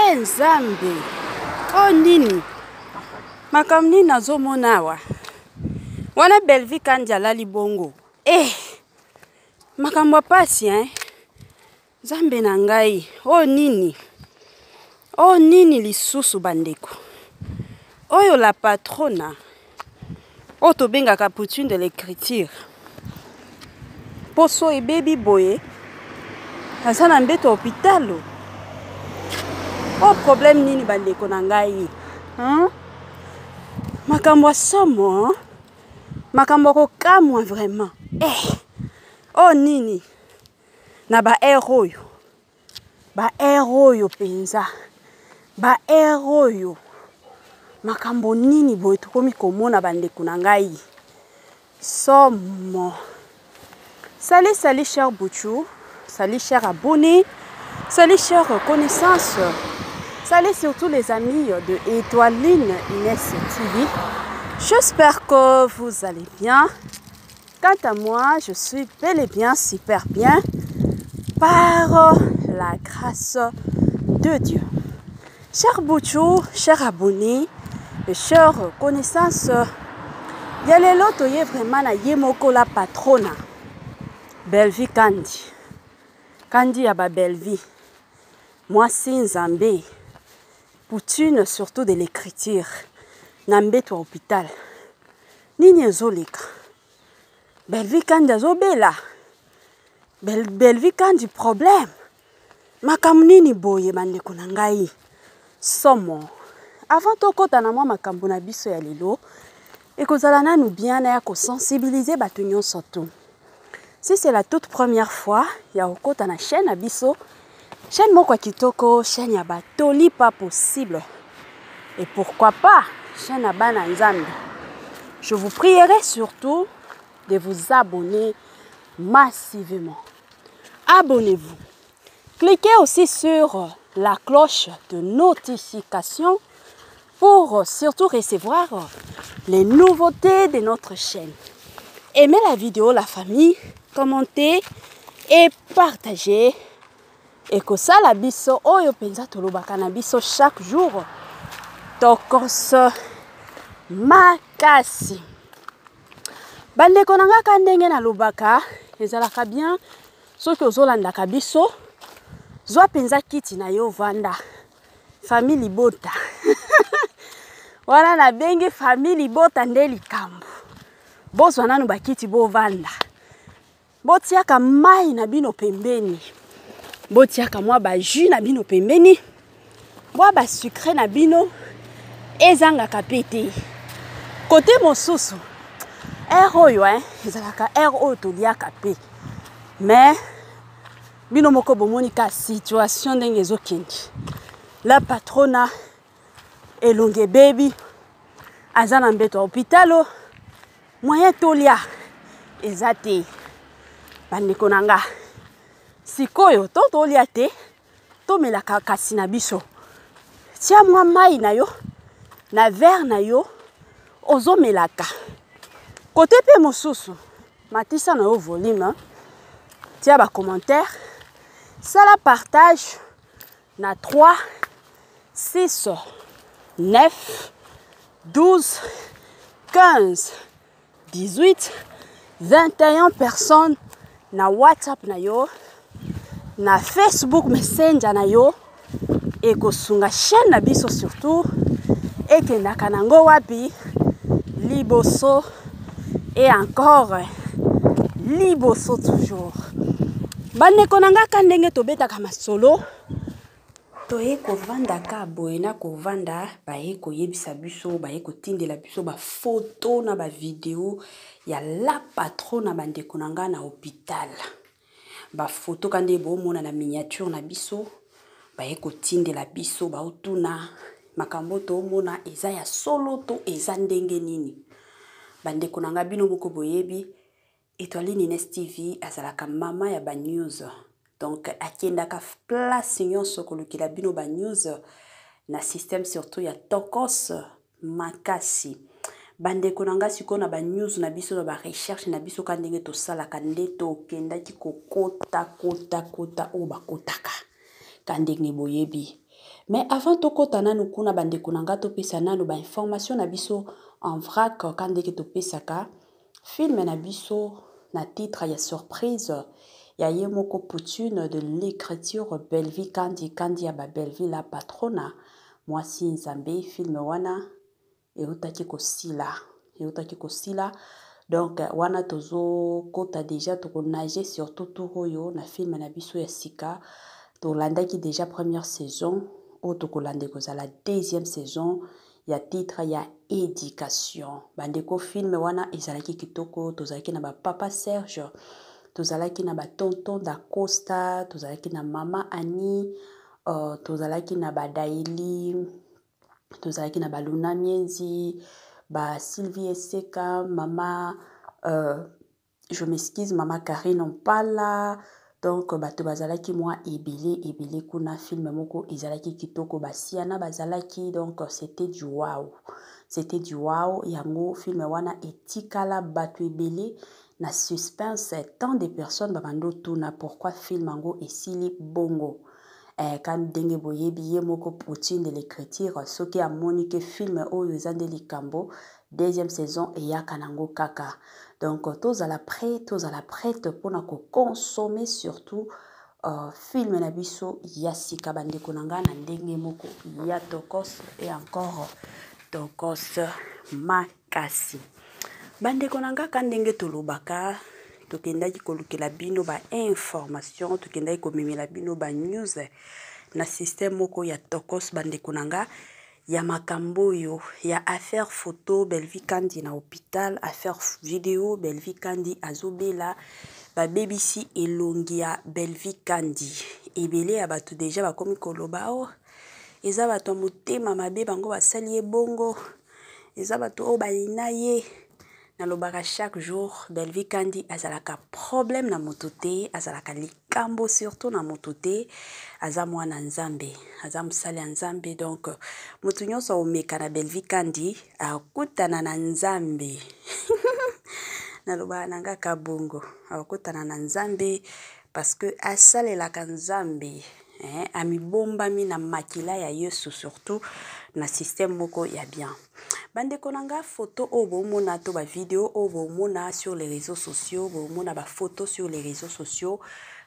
Eh Nzambe, oyo nini? Makambo nini nazomona awa? Wana Bellevue Kandi alali bongo. Eh, makambo ya pasi hein? Nzambe na ngai, oyo nini? Oyo nini lisusu bandeko? Oyo la patrona oyo tobengaka poutine de l'écriture. Poso ebebi boye, aza na mbeto ya hopitalo. Oyo problème nini bandeko na ngai? Hmm? Makambo ya somo, makambo ya kokamwa vraiment. Eh, oyo nini? Na ba heure oyo, ba heure oyo mpenza, ba heure oyo, makambo nini boye tokomi komona bandeko na ngai? Somo. Salut, salut cher Bouchou, salut cher abonné, salut cher connaissance, salut surtout les amis de Étoiline Inès TV. J'espère que vous allez bien. Quant à moi, je suis bel et bien super bien par la grâce de Dieu. Cher Bouchou, cher abonné, chère connaissance, ya lelo toye vraiment na ye moko la patrona Bellevue Kandi. Kandi ya ba Bellevue. Mwasi Nzambe. Poutine surtout de l'écriture. Na mbeto ya hôpital. Nini ezoleka? Bellevue Kandi azobela. Bellevue Kandi problème. Makambo nini boye bandeko na ngai? Somo. Avant tokota na mwa makambo na biso ya lelo, ekozala nanu bien na ya kosensibiliser bato nyonso tu. Si c'est la toute première fois ya kokota na chaîne na biso, chaîne moko ya kitoko, chaîne ya batoli pas possible. Et pourquoi pas chaîne ya bana Nzambe. Je vous prierai surtout de vous abonner massivement. Abonnez-vous. Cliquez aussi sur la cloche de notification pour surtout recevoir les nouveautés de notre chaîne. Aimez la vidéo, la famille, commentez et partagez. Et kosala biso oyo penza tolobaka na biso chaque jour tokos makasi. Bandeko na nga ka ndenge nalobaka ezalaka bien soki ozolandaka biso, zwa penza kiti na yo vanda. Famille libota. Wana nabengi famille libota nde likambo. Bozwa nanu bakiti bovanda. Botiaka mai na bino pembeni. Botiaka mwa ba jus na bino pembeni. Mwa ba sucré na bino ezangaka pe te. Kote mosusu, heure oyo, hein, ezalaka heure oyo toliaka pe. Mais bino moko bomoni ka situation ndenge ezokende. La patrona elongi ebebi, aza na mbeto ya hôpital, moyen tolia eza te. Bandeko na nga, sikoyo to tolia te, tomelaka kasi na biso. Tia mwa mai na yo na verre na yo ozomelaka. Kote pe mosusu, matisa na yo volume, tia ba commentaire, sala partage na 3, 6, 9, 12, 15, 18, 21 personnes na WhatsApp na yo, na Facebook Messenger na yo, ekosunga chaîne na biso surtout ekendaka nango wapi liboso et encore liboso toujours. Bandeko na nga ka ndenge tobetaka masolo, toye kovanda ka boye na kovanda, baye koyebisa biso, baye kotindela biso ba photo na ba video ya la patrona bandeko na nga na hôpital. Ba photo ka nde bomona na miniature na biso, baye kotindela biso, baotuna makambo tomona eza ya solo to eza ndenge nini. Bandeko na nga bino moko boyebi, Étoiline Inès TV azalaka mama ya ba news. Donc akendaka place nyonso kolukela bino ba news na système surtout ya tokos makasi. Bandeko na nga sikoyo na ba news na biso na ba recherche na biso ka ndenge tosalaka nde tokendaki kokota kota kota oyo bakotaka ka ndenge boyebi. Mais avant tokota nanu kuna bandeko na nga, topesa nanu bainformation na biso en vrac ka ndenge topesaka. Film na biso na titre ya Surprise, ya ye moko Poutine de l'écriture, Bellevie Kandi Kandi ya babellevie, la patrona, mwasi Nzambe. Film wana eutaki kosila, eutaki kosila. Donc wana tozokota déjà, tokonage surtout tour oyo na film na biso ya sika. Tolandaki déjà première saison, oyo tokolanda ekozala deuxième saison ya titre ya Éducation. Bandeko, film wana ezalaki kitoko. Tozalaki na bapapa Serge, tozalaki na batonton Dacosta, tozalaki na mama Ani, tozalaki na badaeli, tozalaki na baluna mienzi, basylvie Eseka, mama, je m'excuse, mama Karine Mpala. Donc bato bazalaki mwa ebele ebele kuna. Film moko ezalaki kitoko, basiana bazalaki. Donc c'était du wow, c'était du wow. Yango film wana etikala bato ebele na suspense. Tant de personnes babandi otuna pourquoi film yango esili bongo. Ka ndenge boyebi, ye moko Poutine de l'écriture, soki amoni ke film oyo eza nde likambo, deuxième saison eyaka nango kaka. Donc tozala prêt, tozala prête mpona koconsommer surtout film na biso ya sika, bandeko na ngai, na ndenge moko ya tokos et encore tokos makasi. Bandeko na nga, ka ndenge tolobaka, tokendaki kolukela bino bainformation, tokendaki komemela bino banews na système moko ya tokos. Bandeko na nga, ya makambo oyo ya affaire photo Bellevie Kandi na hôpital, affaire vidéo Bellevie Kandi azobela, babebisi elongi ya Bellevie Kandi, ebele ya bato déjà bakomi koloba: "O oh, eza bato ya motema mabe, bango basali ye bongo, eza bato oyo balina ye." Nalobaka chaque jour, Bellevie Kandi azalaka problème na moto te, azalaka likambo surtout na moto te. Aza mwana Nzambe, aza mosali ya Nzambe. Donc moto nyonso omeka na Bellevie Kandi akutana na Nzambe. Nalobaka na ngaka bongo, akutana na Nzambe parce que asalelaka Nzambe, eh, amibombami na makila ya Yesu, surtout na système moko ya bien. Bandeko na nga, photo oyo bomona to bavideo oyo bomona sur les réseaux sociaux, bomona bafoto sur les réseaux sociaux,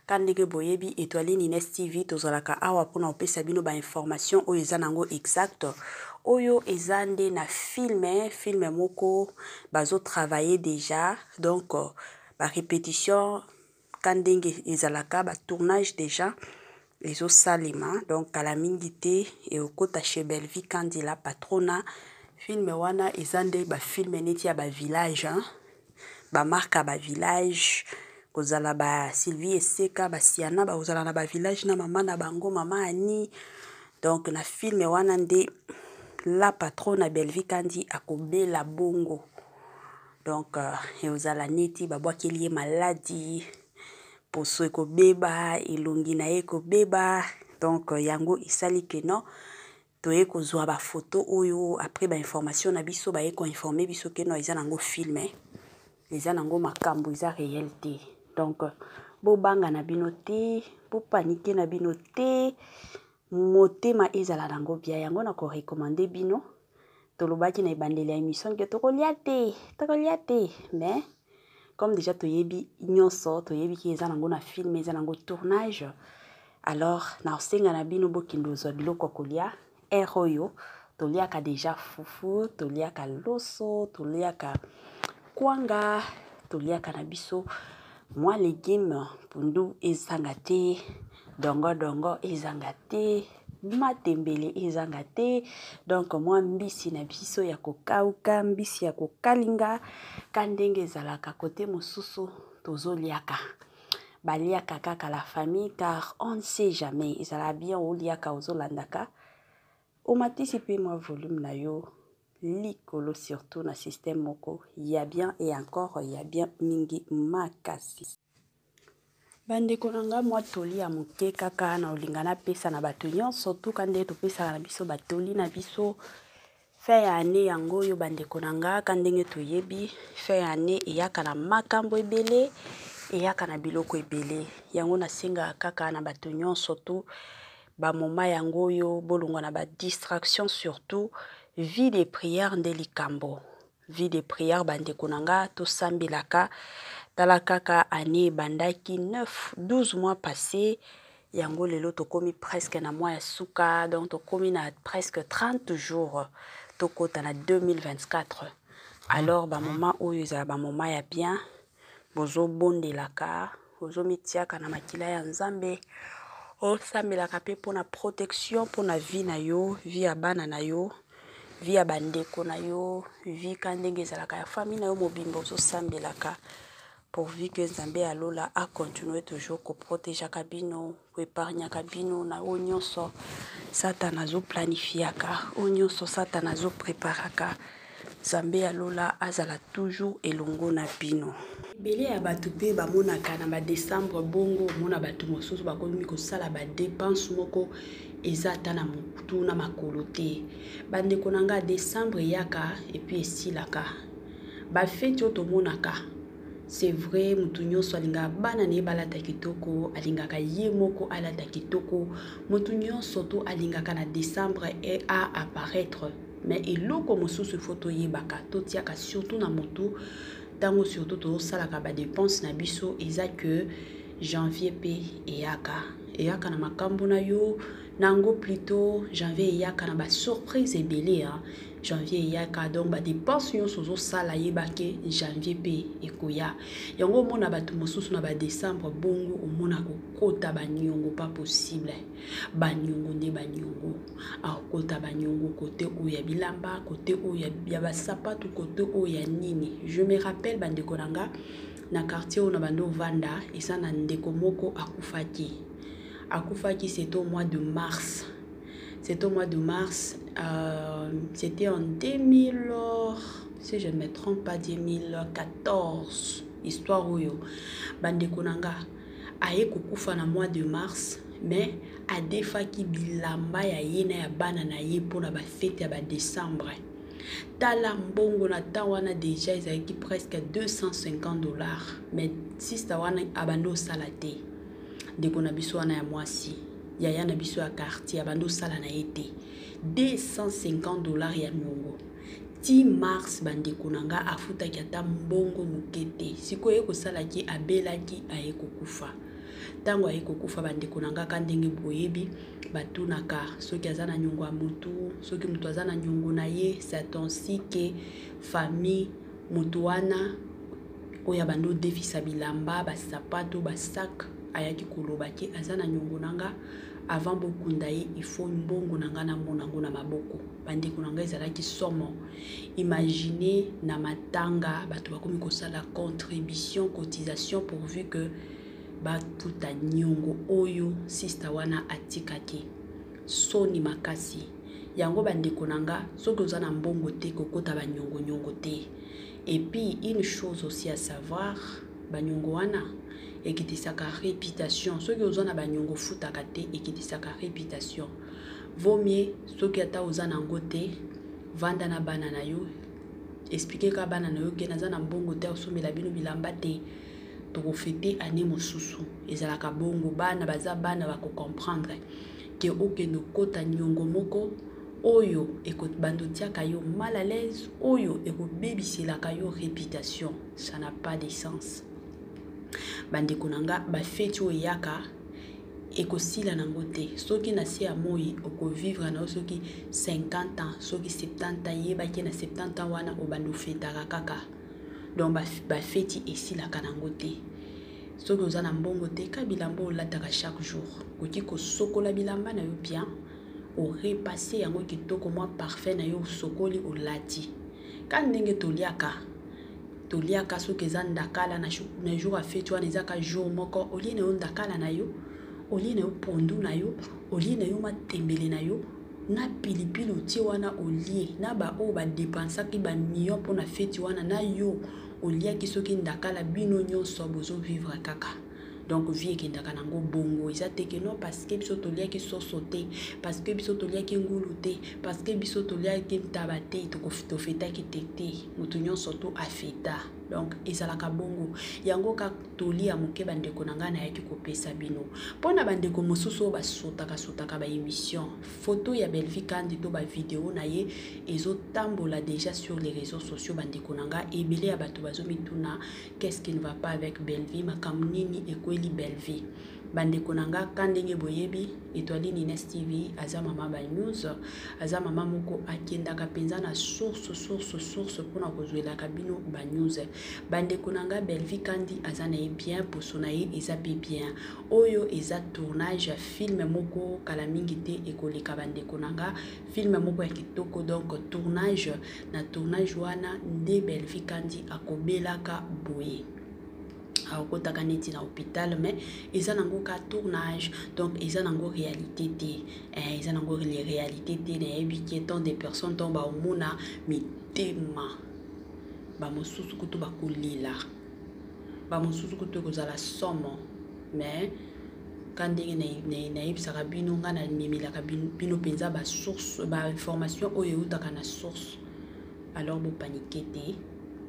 ka ndenge boyebi, Étoile Nines TV, tozalaka awa mpona kopesa bino bainformation oyo eza nango exact. Oyo eza nde na film, film moko bazotravaille déjà. Donc barépétition, ka ndenge ezalaka, batournage déjà ezosalema. Donc kala mingi te ekokota chez Bellevie Kandi la patrona. Film wana eza nde bafilm neti ya bavillage, bamarke ya bavillage, kozala basylvie Eseka, basiana, bakozala na bavillage na mama na bango, mama Ani. Donc na film wana nde la patrona Bellevie Kandi akobela bongo. Donc ekozala neti babwakeli ye maladi, poso ekobeba, elongi na ye ekobeba. Donc yango esali ke non, toye kozwa bafoto oyo après bainformation na biso, baye koinforme biso ke non, eza nango film, eza nango makambo eza réel te. Donc bobanga na bino te, bopanike na bino te, motema ezala nango bia. Yango na korecommander bino, tolobaki na ebandeli ya émission ke tokolia te, tokolia te, mais comme déjà toyebi nyonso, toyebi ke eza nango na film, eza nango tournage, alors na osenga na bino bokende ozwa biloko ya kolia. Heure oyo toliaka déjà fufu, toliaka loso, toliaka kwanga, toliaka na biso mwa légume, pundu ezanga te, dongodongo ezanga te, matembele ezanga te. Donc mwa mbisi na biso ya kokauka, mbisi ya kokalinga, ka ndenge ezalaka kote mosusu, tozoliaka, baliaka kaka la famille, car on ne sait jamais. Ezala bien oliaka, ozolandaka, omatisi mpe mwa volume na yo likolo, surtout na système moko ya bien et encore ya bien mingi makasi. Bandeko na nga, mwa toli ya moke kaka na olinga napesa na bato nyonso, tuka nde topesaka na biso batoli na biso. Fin ya année yango oyo, bandeko na nga, ka ndenge toyebi, fin ya année eyaka na makambo ebele, eyaka na biloko ebele. Yango nasengaka kaka na bato nyonso to Ba moment yango oyo bolongwa na ba distraction surtout vie de prière nde likambo. Vie de prière bandeko na nga tosambelaka. Tala kaka année ebandaki 9 12 mois passé yango lelo tokomi presque na mois ya suka donc tokomi na presque 30 jours tokota na 2024. Alors ba moment oyo ezala ba moment ya bien bozobondelaka ozomitiaka na makila ya Nzambe osambelaka mpe mpona protection mpona vie na yo vie ya bana na yo vie ya bandeko na yo vie ka ndenge ezalaka ya famille na yo mobimba ozosambelaka pourvu que Nzambe ya lola a continuer toujours koprotegeaka bino koepargnaka bino na oyo nyonso Satana azoplanifiaka oyo nyonso Satana azopreparaka. Nzambe ya lola azala toujours elongo na bino. Ebele ya bato mpe bamonaka na ba decembre bongo omona bato mosusu bakomi kosala ba depense moko eza ata na motu na makolo te. Bandeko na nga, decembre eyaka epuis esilaka. Bafeti oyo tomonaka, c'est vrai, motu nyonso alingaka bana na ye balata kitoko, alingaka ye moko alata kitoko, motu nyonso to alingaka na décembre e a apparaître. Mais eloko mosusu il faut toyebaka, totiaka surtout na motu ntango surtout tozosalaka ba dépense na biso, eza que janvier pe eyaka, eyaka na makambo na yo nango, plutôt janvier eyaka na ba surprise ebele hein. Janvier eyaka, donc ba dépense nyonso ozosala yeba ke janvier pe ekoya. Yango omona bato mosusu na ba décembre bongo omona kokota baniongo pas possible, baniongo nde baniongo, akokota baniongo kote oyo ya bilamba, kote oyo ya basapatu, kote oyo ya nini. Je me rappelle bandeko na nga na quartier oyo na bando ovanda, eza na ndeko moko akufaki, akufaki c'était au mois de mars. C'était au mois de mars, c'était en 2000, si je ne me trompe pas, 2014. Histoire oyo, bandeko na nga, aye kokufa na mois de mars, mais adefaki bilamba ya ye na ya bana na ye mpona bafete ya ba décembre. Tala mbongo na temps wana déjà ezalaki presque 250 $, mais sister wana abandi osala te. Ndeko na biso wana ya mwasi, yaya na biso ya quartier, abandi osala na ye te. 250 $ ya niongo ti mars, bandeko na nga, afutaki ata mbongo moke te. Sikoyo ye kosalaki, abelaki, aye kokufa. Ntango aye kokufa, bandeko na nga, ka ndenge boyebi batunaka soki aza na niongo ya motu, soki moto aza na niongo na ye, c'est ainsi que famille motu wana oyo abandi odefisa bilamba, basapato, basak, ayaki koloba ke aza na niongo na nga, avant bokunda ye il faut mbongo na nga namona yango na maboko. Bandeko na ngai, ezalaki somo. Imagine na matanga bato bakomi kosala contribution, cotisation, pourvu que bafuta niongo oyo sister wana atikaki. Soni makasi yango. Bandeko na nga, soki oza na mbongo te, kokota baniongo-niongo te. Et puis une chose aussi à savoir, baniongo wana ekitisaka réputation. Soki oza na baniongo ofutaka te, ekitisaka réputation. Vaut mieux soki ata oza nango te, vanda na bana na yo, explique kaka bana na yo ke naza na mbongo te osombela bino bilamba te, tokofete année mosusu. Ezalaka bongo, bana baza bana, bakocomprendre ke okende okota niongo moko oyo ekobanda otiaka yo mal à l'aise, oyo ekobebiselaka yo réputation, ça n'a pas de sens. Bandeko na nga, bafeti oyo eyaka ekosila nango te. Soki na se ya moi okovivre na yo soki 50 ans, soki 70 ans, yebaki na 70 ans wana obanda ofetaka kaka. Donc bafeti esilaka nango te. Soki oza na mbongo te, ka bilamba olataka chaque jour, okoki kosokola bilamba na yo bien, orepasse yango kitoko, mwa parfum na yo, osokoli, olati. Ka ndenge toliaka, toliaka soki eza ndakala na jour ya feti wana, eza ka jour moko olie na yo ndakala na yo, olie na yo pondu na yo, olie na yo matembele na yo na pilipili otie wana, olie na baoyo badépensaki bamillion mpona feti wana, na yo oliaki soki ndakala, bino nyonso bozovivre kaka. Donc vie ekendaka nango bongo. Eza te ke non, parce que biso toliaki soso te, parce que biso toliaki ngulu te, parce que biso toliaki ntaba te, tofetaki te. Te, moto nyonso to afeta. Donc ezalaka bongo. Yango ka toli ya moke bandeko na ngai nayaki kopesa bino. Mpo na bandeko mosusu oyo basotaka sotaka ba émission, photo ya Bellevue Kandi to ba video na ye ezotambola déjà sur les réseaux sociaux. Bandeko na ngai, ebele ya bato bazomituna: qu'est-ce qui ne va pas avec Bellevue? Makambo nini ekweli Bellevue? Bandeko na nga, ka ndenge boyebi, Etoile Nines TV aza mama ba news, aza mama moko akendaka mpenza na source, source, source mpona kozwelaka bino ba news. Bandeko na nga, Bellevue Kandi aza na ye bien, poso na ye eza mpe bien. Oyo eza tournage ya film moko, kala mingi te ekoleka. Bandeko na nga, film moko ya kitoko. Donc tournage na tournage wana nde Bellevue Kandi akobelaka boye, akotaka neti na hôpital, mais eza nango ka tournage, donc eza nango réalité te, eza nango réalité te. Nayebi ke tant de personnes ntango baomona mitema, bamosusu kutu bakolela, bamosusu kutu ekozala somo. Mais ka ndenge nayebisaka bino, ngai namemelaka bino mpenza basource, bainformation oyo eutaka na source. Alors bopaniquer te,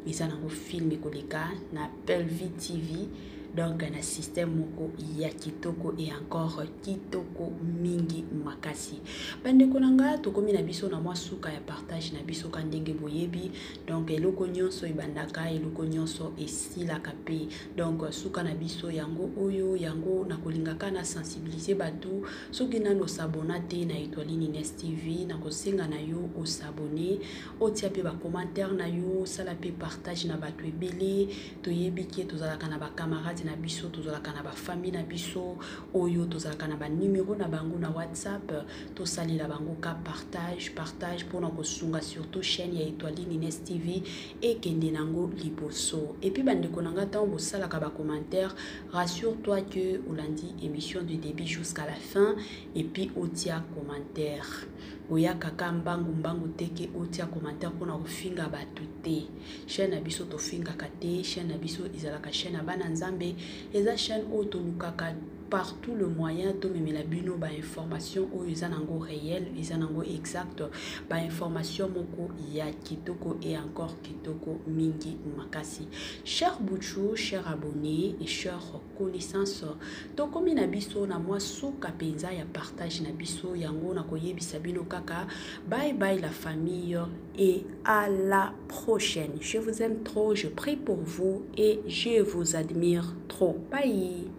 eza nango film ekoleka na Pelvi TV, donc na système moko ya kitoko et encore kitoko mingi makasi. Bandeko na nga, tokomi na biso na mwa suka ya partage na biso. Ka ndenge boyebi, donc eloko nyonso ebandaka, eloko nyonso esilaka mpe. Donc suka na biso yango oyo. Yango nakolingaka na sensibiliser bato: soki nano os'abonner te na Etoile Nines TV, nakosenga na yo os'abonner, otia mpe bacommentaire na yo, osala mpe partage na bato ebele. Toyebi ke tozalaka na bacamarade na biso, tozalaka na bafamille na biso oyo tozalaka na banumero na bango na WhatsApp. Tosalela bango ka partage, partage mpona kosunga surtout chaîne ya Etoile Nines TV ekende nango liboso. Et puis bandeko na nga, ntango bosalaka bacommentaire, rassure toi que olandi émission du début jusqu'à la fin et puis otia commentaire. Oyaka ka mbangu mbangu te ke otia commentaire mpona kofinga bato te. Chaîne na biso, tofingaka te. Chaîne na biso ezalaka chaîne ya bana Nzambe, eza chaîne oyo tolukaka par tout le moyen tomemela bino bainformation oyo eza nango réel, eza nango exact, bainformation moko ya kitoko et encore kitoko mingi makasi. Cher buchu, cher abonné et cher connaissance, tokomi na biso na mwa suka mpenza ya partage na biso. Yango nakoyebisa bino kaka bye bye la famille et à la prochaine. Je vous aime trop, je prie pour vous et je vous admire trop. Bye.